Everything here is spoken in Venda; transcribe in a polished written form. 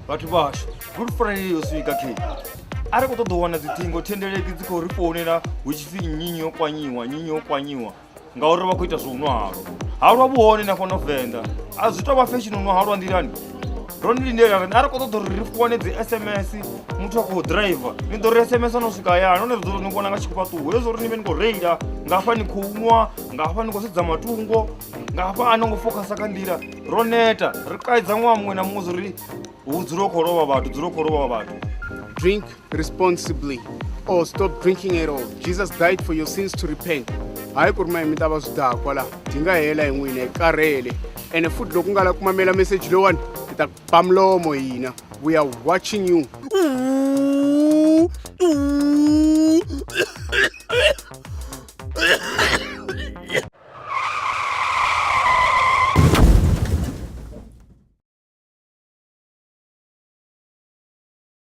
Vhathu vhashu, Good Friday yo swika khe. A ri khou ṱoḓa u wana dziṱhingo thendeleki dzi khou ri founela hu tshi pfi nnyi yo kwanyiwa, nnyi yo kwanyiwa ngauri vha khou ita zwo nwa halwa. Halwa vhu hone na fhano Venḓa. A zwi tou vha fashion u nwa halwa nḓilani. Ro ni lindela riṋe a ri khou ṱoḓa uri ri wane dzi SMS muthu a khou driver. Ni ḓo ri SMS no swika hayani nahone ri ḓo ni vhona nga tshifhaṱuwo. Hezwo uri ni vhe ni khou reila nga hafha ni khou nwa, nga hafha ni khou sedza matungo, nga hafha a no ngo fokhasa kha nḓila. Ro neta, ri kaidza ṅwaha muṅwe na muṅwe zwo ri hu dzule hu khou lovha vhathu, dzule hu khou lovha vhathu. Drink responsibly or stop drinking at all. Jesus died for your sins to repent. Hayi ku ri ma mi ta va swidakwa la byi nga hela hi n'wina hi karhele ene futhi loko u nga la ku mamela message lowani hi ta ba milomo hina. We are watching you.